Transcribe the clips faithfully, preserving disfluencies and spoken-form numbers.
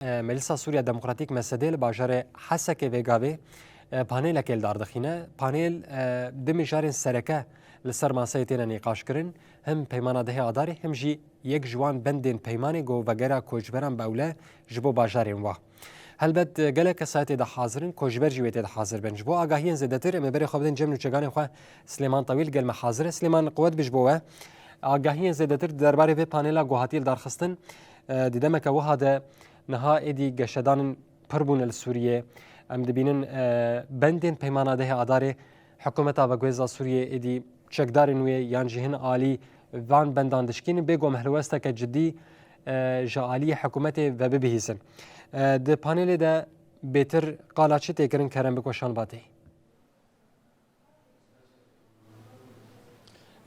E, Melisa Sûriya Demokratîk, M S D, li bajarê Hesekê vê gavê, e, panelekê li dar dixîne. Panel, e, du mijarên sereke li ser maseyê têne nîqaşkirin. Him peymana dehê Adarê, him jî yek ji wan bendên peymanê ku vegera koçberan bi ewle ji bo bajarên wa. Helbet, e, gelek kesayetê de hazir in, koçber jî wê tê de hazir bin. Ji bo agahiyên zêdetir, em ê berê xwe bidin cem nûçeganê xwe. Silêman Tewîl gel me hazir e. Silêman, qewet bi ji bo we. Agahiyên zêdetir di derbarê vê panela ku hatiye li dar xistin, e, di demeke wiha de niha êdî geşedanên pir bûne li Sûriyê. Em dibînin, e, bendên peymana dehê Adarê, hikûmeta veguhêza Sûriyê êdî çekdarên wê yan jî hin alî van bendan dişkînin, bê ku em helwesteke cidî, e, ji aliyê hikûmetê vebibihîzin. E, di panelê de bêtir qala çi tê kirin, kerem bik weşan vatê.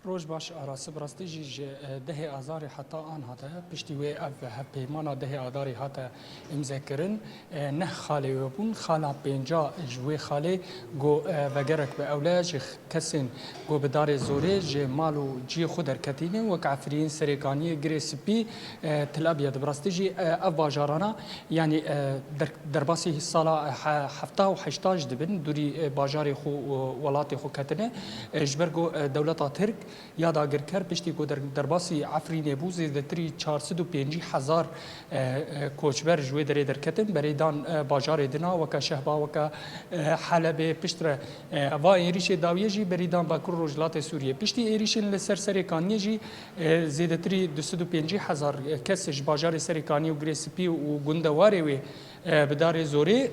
Roj baş, Aras. Bi rastî jî ji, e, dehê Azarê heta anha de, piştî wê ev hevpeymana dehê Adarê hate îmzekirin, e, neh xalê wê bûn. Xala pênca ji wê xalê ku, e, vegerek bi ewle ji kesên ku bi darê zorê ji mal û ciyê xwe derketîne, wek Efrîn, Serêkaniyê, Girê Spî, e, Til Abyad. Bi rastî jî, e, ev bajarana, yanî, e, der-, derbasî sala, e, he-, hefta û heşta jî dibin, dûrî, e, bajarê xwe û welatê xwe ketine. E, ji ber ku, e, dewleta Tirk ya dagirker piştî ku der-, derbasî Efrînê bû, zêdetirî çar sed û pêncî hezar, e, e, koçber ji wê derê derketin, berê dan, e, bajarê dina, weke Şehba, weke, e, Helebê. Piştre, e, va êrîşê dawiyê jî berî dan Bakur Rojhilatê Sûriyê. Piştî êrîşên li ser Serêkaniyê jî, e, zêdetirî du sed û pêncî hezar kes ji bajarê Serêkaniyê û Girê Spî û gundewarê wê, e, bi darê zorê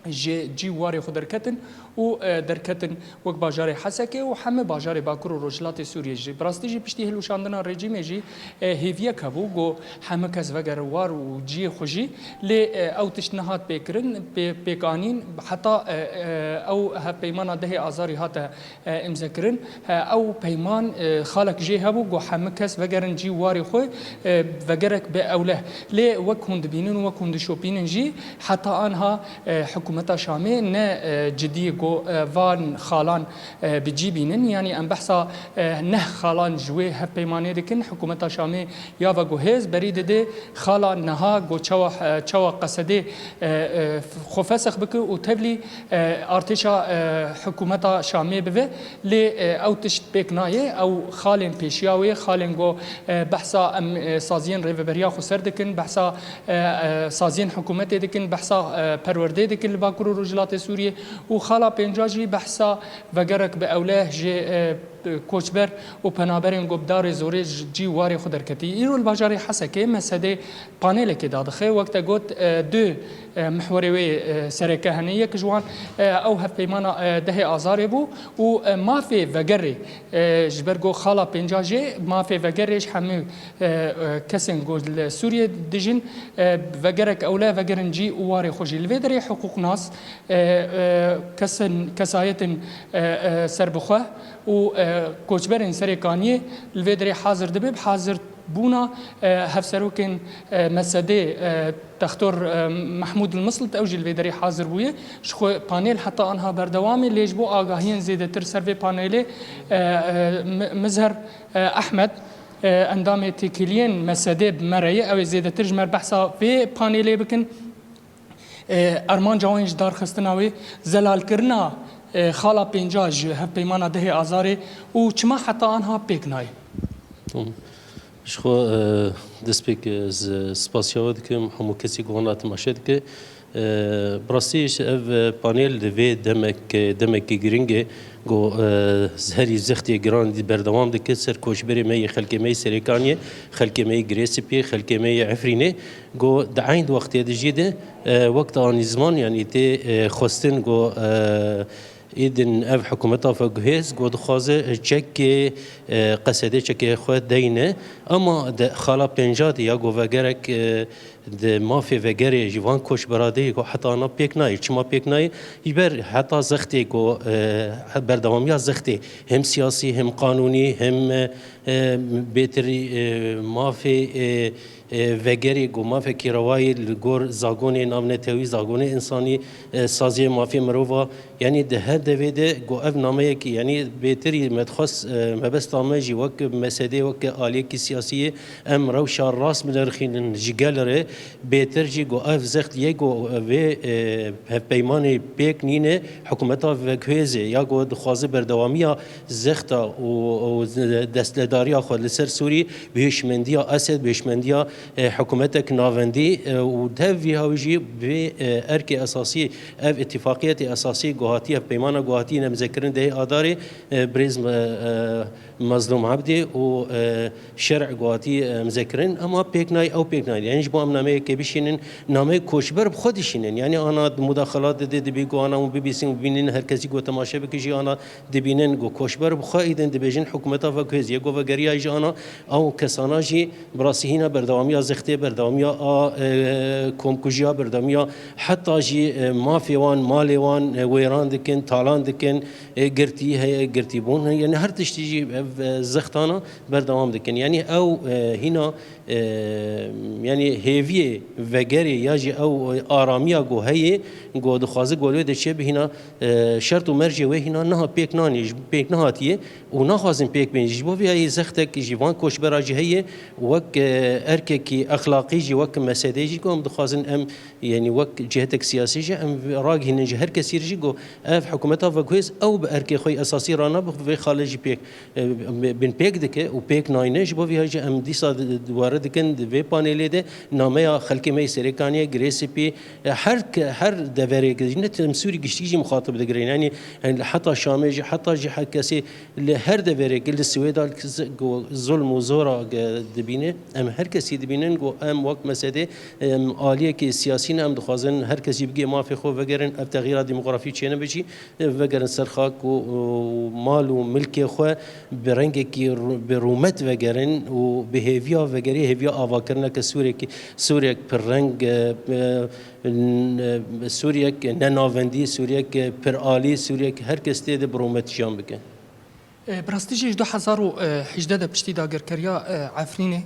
ji cî warê xwe derketin û, e, derketin wek bajarê Hesekê û heme bajarê Bakur û Rojhilatê Sûriyê jî. Bi rastî jî piştî hilweşandina rejîmê jî, e, hêviyek hebû ku heme kes vegerin war û ciyê xwe jî. Lê, e, ew tişt nehat pêkirin, pê-, pêkanîn, heta, e, e, ew hevpeymana dehê Azarî hate, e, îmzekirin. E, ew peyman, e, xalek jê hebû ku heme kes vegerin cî warê xwe, e, vegerek bi ewleh. Lê wek hûn dibînin û wek hûn dişopînin jî, heta anha, e, hikûmeta Şamê ne, e, cidî ku, e, van xalan, e, bi cî bînin. Yanî em behsa, e, neh xalan ji wê hevpeymanê dikin. Hikûmeta Şamê ya veguhêz berî dide xala niha ku çawa, e, çawa Qesedê, e, e, xwe fesix bike û tevlî, e, artêşa, e, hikûmeta Şamê bibe. Lê, e, ew tişt pêk nayê. Ew xalên pêşiya wê, xalên ku, e, behsa em, e, saziyên rêveberiya xweser dikin, behsa, e, e, saziyên hikûmetê dikin, behsa, e, perwerdê dikin li Bakur û Rojhilatê Sûriyê û xala pênca jî behsa vegerek bi ewleh ji, e, koçber û penaberên ku bi darê zorê ji cî warê xwe derketî. Îro li bajarê Hesekê M S D panelekê dadixe. Wek te got, e, du, e, mihwerê wê, e, sereke hene. Yek ji wan, e, ew hevpeymana, e, dehê Azarê bû û, e, mafê vegerê, e, ji ber ku xala pênca jê mafê vegerê ji hemû, e, e, kesên ku li Sûriyê dijin, e, vegerek ewle vegerin cî û warê xwe jî. Li vê derê hiqûqnas, e, e, kesin, kesayetên, e, e, serbixwe û, e, koçberên Serêkaniyê li vê derê hazir dibe. Bi hazir bûna, e, hevserokên, e, M S D, e, Textor, e, Mehmûd El Mislit, ew jî li vê derê hazir bûye. Ji xwe panel heta anha berdewam e, lê ji bo agahiyên zêdetir ser vê panelê, e, e, Mi-, Mizher, e, Ehmed, e, endamê têkiliyên M S D bi me re ye. Ew ê zêdetir ji me re behsa vê panelê bikin. E, armanca wan ji darxistina wê, zelalkirina, e, xala pênca ji hevpeymana dehê Azarê û çima heta anha pêk nayê? Tamam. Ji xwe, e, destpêk, e, ez spasiya we dikim, hemû kesî ku wana temaşe dike. E, bi rastî ji ev, e, panel di vê demek, e, demekî giring e, ku, e, herî zextê giran dî berdewam dike ser koçberê me yê xelkê me yê Serêkaniyê, xelkê me yê Girê Spî, xelkê me yê Efrînê. Ku di eyn wextê de jî de, e, wek te anî ziman, yanî tê, e, xwestin ku, e, êdin ev hikûmeta veguhêz ku dixwaze çekê, e, Qesedê çekê xwe deyne. Ema di xala pênca de ya ku vegerek, e, di mafê vegerê ji van koçbera de ku heta ana pêk nayê. Çima pêk nayê? Ji ber heta zextê ku, e, berdewamiya zextê hem siyasî, hem qanûnî, hem, e, e, bêtir, e, mafê, e, e, vegerê ku mafekî rewayê li gor zagonê navnetewî, zagonê însanî, e, saziyê mafê mirova, yanî di her devê de ku ev nameyekî, yanî bêtirî me dixwest, e, mebesta me jî wek M S D, wek aliyekî siyasî yê, em rewşa rast binirxînin ji gel re, Bêtir jî ku ev zext yê ku vê, e, hevpeymanê pêk nîne, hikûmeta veguhêzê ya ku dixwaze berdewamiya zexta û, û destledariya xwe li ser Sûrî bi hişmendiya Esed, bi hişmendiya, e, hikûmetek navendî, e, û dev vî hawî jî vê, e, erkê esasî, ev îtifaqiyetê esasî ku hatî, ev peymana ku hatî nemzekirin dehê Adarê, e, birêz, e, e, Mezlûm Ebdî û, e, Şer'ê ku hatî, e, imze kirin, ema pêk nayê, ew pêk nayê. Yanî ji bo em nameyekê bişînin, nameyê koçber bi xwe dişînin. Yanî ana mudaxelat dide, dibî ku ana hûn bibîsin û bibînin, her kesî ku temaşe bike jî ana dibînin ku koçber bi xwe îdin dibêjin hikûmeta veguhêz yê ku vegeriya jî ana ew kesana jî bi rastî hîna berdewamiya zextê, berdewamiya a, e, komkujiya, berdewamiya heta jî, e, mafê wan, malê wan, e, wêran dikin, talan dikin, e, girtî heye, girtîbûn heye. Yanî her tiştî jî ev, e, zextana berdewam dikin. Yanî ew, e, hîna, e, yanî hêviyê vegerê ya jî ew, e, aramiya ku heye, ku dixwaze ku li wê de çêbe hîna, e, şert û mercê wê hîna niha pêk nanî, ji pêk nehatiye û naxwazin pêk bên. Ji bo vê yayê zextek ji van koçbera jî heye, wek, e, erkekî exlaqî jî, wek mesedê jî ku em dixwazin em Yanî wek cihetek siyasî jî em ragihînin ji her kesî re jî ku ev hikûmeta veguhêz ew bi erkê xwe yê esasî rana bi vê xalê jî pêk, e, bin pêk dike û pêk nayne. Ji bo vî jî em dîsa di, di ware dikin di vê panelê de nameya xelkê me yê Serêkaniyê, Girê Spî, e, her ke-, her deverê ne tim Sûrî giştî jî muxatib digirin. Yanî, yanî heta Şamê jî, heta jî her kesê Li her deverê, li Swêda, ku zulm û zora, e, dibîne, em her kesî dibînin ku em wek mesedê, em aliyekî siyasî ne, em dixwazin her kesî bigê mafê xwe vegerin, ev texyîra demografî çênebe jî, e, vegerin ser xak û, û mal û milkê xwe bi rengekî rû-, bi rûmet vegerin û bi hêviya vegerî, hêviya avakirineke Sûriyekî, Sûriyek pirreng, e, e, n-, e, Sûriyek nenavendî, Sûriyek piralî, Sûriyek her kes tê de bi rûmet jiyan bike. E, bi rastî jî ji du hezar û hejdeh de piştî dagirkeriya, e, Efrînê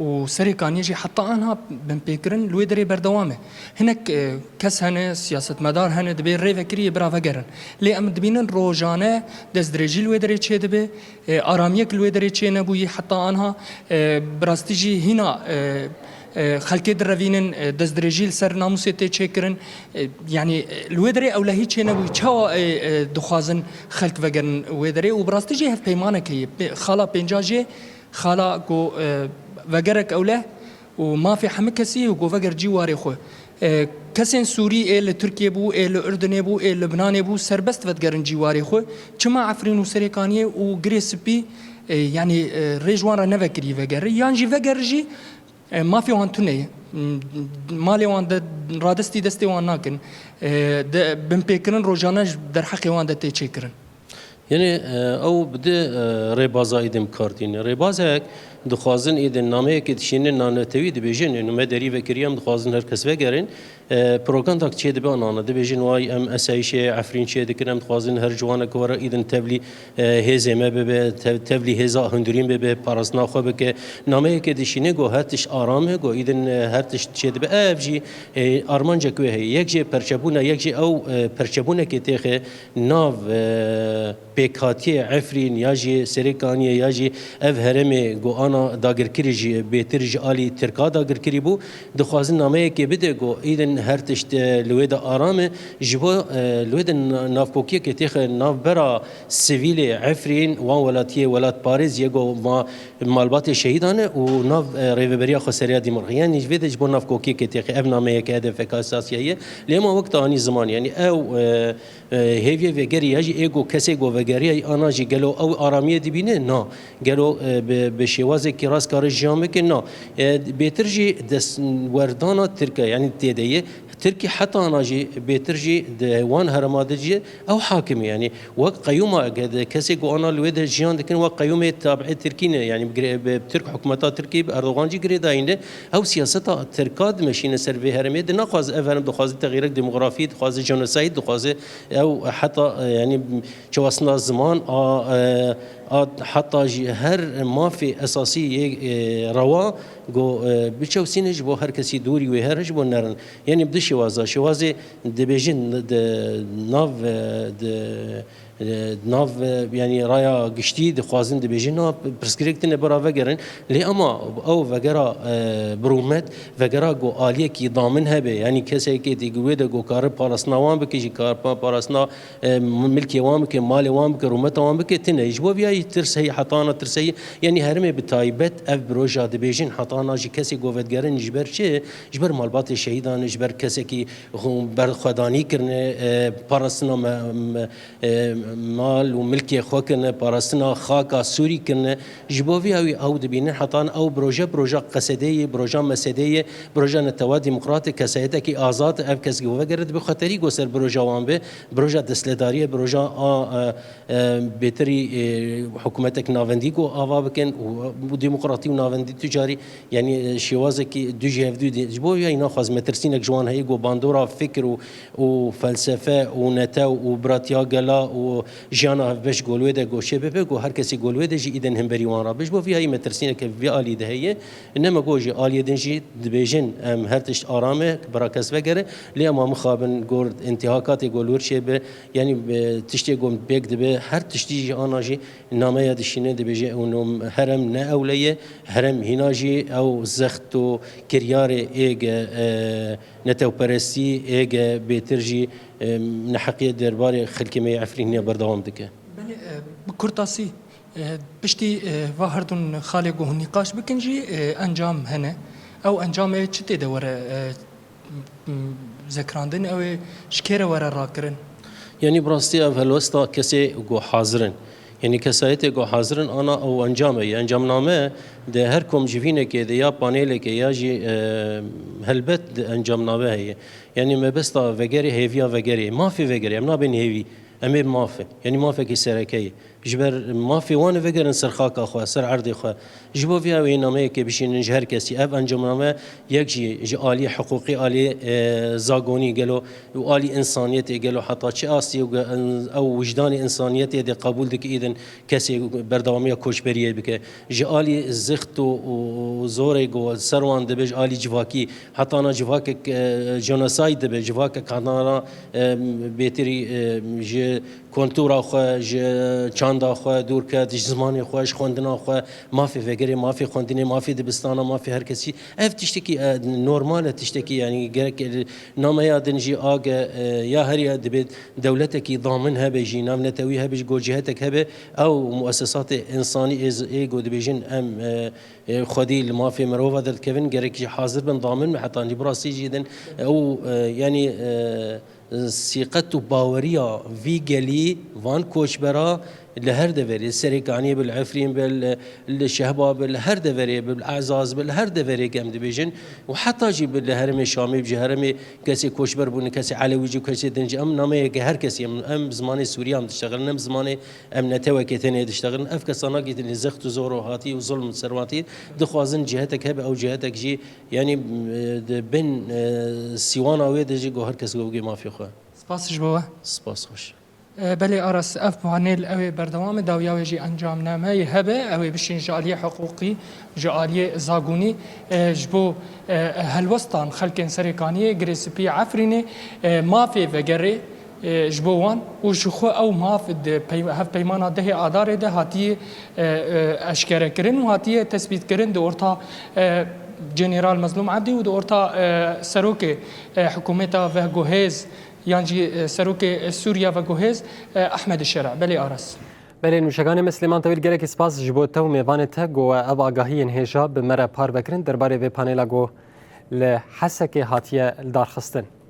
û Serêkaniyê jî heta anha binpêkirin li wê derê berdewam e. Hinek, e, kes hene, siyasetmedar hene, dibê rê vekiriyê bira vegerin. Lê em dibînin rojane destdirêjî li wê derê çêdibe, e, aramiyek li wê derê çênebûyî heta anha. E, bi rastî jî hîna, e, e, xelkê direvînin, e, destdirêjî li ser namûsê tê çêkirin. E, yanî, e, li wê derê ewlehî çênebûyî. Çawa, e, e, dixwazin xelk vegerin wê derê? Û bi rastî jî hevpeymanek heye. Pê-, xala pênca jê, xala ku, e, vegerek ewleh û mafê hemî kesî û ku veger cîwarê xwe. E, kesên Sûrî ê li Tirkiyê bû, ê li Urdunê bû, ê Libnanê bû, serbest vedigerin cîwarê xwe. Çima Efrîn û Serêkaniyê û Girê Spî, e, yanî, e, rê ji wan re nevekirî vegerî? Yan jî veger jî, E, mafê wan tune ye. M-, malê wan de radestî destê wan nakin. E, de, binpêkirin rojane ji derheqê wan de tê çêkirin. Yanî, e, ew bi du, e, rêbaza êdî bi kar tînin. Rêbazek dixwazin êdî nameyekê dişînin nanetewî dibêjin, ênû me derî vekiriye, em dixwazin her kes vegerin. E, propagandak çêdibe anana, dibêjin, way em esayîşê Efrîn çêdikin, em dixwazin her ciwanek were îdin tevlî, e, hêzê me bibe, tev-, tevlî hêza hundirîn bibe, parastina xwe bike. Nameyekê dişîne, go her tişt aram e, go îdin, e, her tişt çêdibe. Ev jî, e, armancek wê heye. Yek jê perçebûna, yek jî ew, e, perçebûnekê têxe nav, e, pêkhatiyê Efrîn ya jî Serêkaniyê ya jî ev herêmê ku ana dagirkirî jî bêtir ji alî Tirka dagirkirî bû, dixwazin nameyekê bide ku îdin her tişt, e, li wê de aram e, ji bo, e, li wê de na-, navkokiyekê têxe navbera sivîlê Efrîn, wan welatiyê welatparêz ye ku ma-, malbatê şehîdan e û nav, e, rêveberiya xweseriya dîmurxî. Yanî ji vê de ji bo navkokiyekê têxe ev nameyeke hedefeka esasiye ye. Lê ema wek te anî ziman, yanî ew, e, E, hêviyê vegerî ya jî ê ku kesê ku vegeriya ana jî gelo ew aramiyê dibîne? Na. Gelo, e, bi, bi şêwazekî rast kare jiyan bike? Na. E, bêtir jî destwerdana Tirk e, yanî tê de ye. Tirkî heta ana jî bêtir jî di wan herêma de jî ew hakim e. Yanî wek qeyûma, ege de kesê ku ana li wê de jiyan dikin, wek qeyûmê tabiê Tirkî ne. Yanî bi gire-, bi Tirk, hikûmeta Tirkî, bi Erdogan jî girêdayî ne. Ew siyaseta Tirka dimeşîne ser vê herêmê. Di naxwaze ev herêm dixwaze texyîrek demografî, dixwaze jenosayd, dixwaze Ew heta, e, yanî çewastina ziman a, e, a heta jî her mafê esasî yê, e, rewa Go, e, biçewsîne ji bo her kesî dûrî wê here ji bo nerin. Yanî bi du şêwaza, şêwazê dibêjin di nav, e, di, e, nav, e, yanî raya giştî dixwazin dibêjin, na pirsgirêk tine bira vegerin. Lê ema ew vegera, e, bi rûmet, vegera go aliyekî damin hebe, yanî kesekê tê wê de go kare parastina wan bike, jî kar pa-, parastina e, milkê wan bike, malê wan bike, rûmeta wan bike, tine. Ji bo viyayî tirs heye, hetana tirs heye. Yanî herêmê bi taybet ev bi roja dibêjin, hetana jî kesê go vedigerin ji ber çi? Ji ber malbatê şehîdan, ji ber kesekî xwe-, berxwedanî kirine, e, parastina me, me, e, mal û milkê xwe kirine, parastina xaka Sûrî kirine. Ji bo vî ew, ew dibînin hetan ew bi roje, bi roja Qesedê ye, bi roja Mesedê ye, bi roja netewa demokrat e, kesayetekî azad e, ev kes go vegere dibe xeterî go ser bi roja wan be, bi roja destledariyê, bi roja a, e, e, bêtirî, e, hikûmetek navendî go ava bikin û, û demokratî û navendî tu carî, yanî, e, şêwazekî du ji hev du dî. Ji bo vî ew naxwaz metirsînek ji wan heye go bandora fikir û, û felsefe û netew û biratiya gela û jiyana hevbeş golwê de goşê bibe, go her kesî golwê de jî îden hemberî wan rabe. Ji bo vî hayî metirsîneke vî alî de heye. Ne me go ji aliyê din jî dibêjin, em her tişt aram e, bira kes vegere. Lê ema mixabin gor intihakatê gol wir çêbe, yanî, e, tiştê go pêk dibe, her tiştî jî ana jî nameya dişîne dibêje ew nom herem ne ewle ye, herem hîna jî ew zext û kiryarê êge, e, netewperestî êge bêtir jî, e, neheqiyê derbarê xelkê me yê Efrînê berdewam dike. Belê, e, bi kurtasî, e, piştî, e, va herdun xalê ku hûn nîqaş bikin jî, e, encam hene. Ew encamê çi tê de were, e, m-, m-, zekrandin, ew ê ji kê re were rakirin? Yanî bi rastî ev helwesta kesê ku hazir in. Yanî kesayetê ku hazir in ana ew encam e. Encamname di her komcivînekê de ya panelekê ya jî, e, helbet di encamname heye. Yanî mebesta vegerê hêviya vegerê. Mafê vegerê. Em nabên hêvî. Em ê maf in. Yanî mafekî sereke ye. Ji ber mafê wan vegerin ser xaka xwe, ser erdê xwe. Ji bo vî ew ê nameyekê bişînin ji her kesî. Ev encamname yek jî ji aliyê hiqûqî, aliyê, e, zagonî gelo û alî însaniyetê gelo heta çi astî ew ge-, ew wijdanê însaniyetê de qebûl dike îdin kesê berdewamiya koçberiyê bike. Ji alî zixt û, û, û zorê ku ser wan dibe ji alî civakî, hetana civakek, e, jenosayîd dibe, civakek hetana, e, bêtirî, e, ji kultura xwe, ji çanda xwe dûr ket, ji zimanê xwe, ji xwendina xwe, mafê vegerê, mafê xwendinê, mafê dibistana, mafê her kesî. Ev tiştekî, e, normal e, tiştekî, yanî gerek, e, nameya din jî age, e, ya her ya dibê dewletekî damin hebe jî, navnetewî hebe jî, go cihetek hebe, ew muessesatê însanî ê z-, ê go dibêjin em, e, e, xwedî li mafê mirova derdikevin, gerek jî hazir bin damin me, heta jî bi rastî jî din, e, ew, e, yanî, e, sîqet û baweriya vî gelî, van koçbera li her deverê, Serêkaniyê be, li Efrîn be, li, li Şehba be, li her deverê be, li Ezaz be, li her deverê em dibêjin û heta jî bi li herêmê Şamê, ji herêmê kesê koçber bûne, kesê Elewî jî, kesê din jî, em nameyeke her kesî, em, em zimanê Sûriyan diştexilin, em zimanê em netewekê tenê diştexilin. Ev kesa nagihîtin li zext û zor û hatî û zulm serwatî dixwazin cihetek hebe, ew cihetek jî, yanî, e, di bin, e, sîwana wê de jî go her kes go bigê mafê xwe. Spas ji bo we. Spas xweş. E, belê Aras, ev panel ew ê berdewam e, dawiya wê jî encamnameyê hebe, ew ê bişîn ji aliyê hiqûqî, ji aliyê zagonî, e, ji bo, e, helwestan xelkên Serêkaniyê, Girê Spî, Efrînê, e, mafê vegerê, e, ji bo wan û ji xwe ew maf di pey-, hevpeymana dehê Adarê de hatiye, e, e, eşkerekirin û hatiye tespîtkirin di orta, e, General Mezlûm Ebdî û di orta, e, serokê, e, hikûmeta veguhêz, yan jî, e, serokê, e, Sûriya veguhêz, e, Ehmed Şera. Belê Aras. Belê nûşeganê me Silêman Tewîl, gelekî spas ji bo te û mêvanê te ku ev agahiyên hêja bi me re parve kirin derbarê vê panela ku li Hesekê hatiye lidarxistin.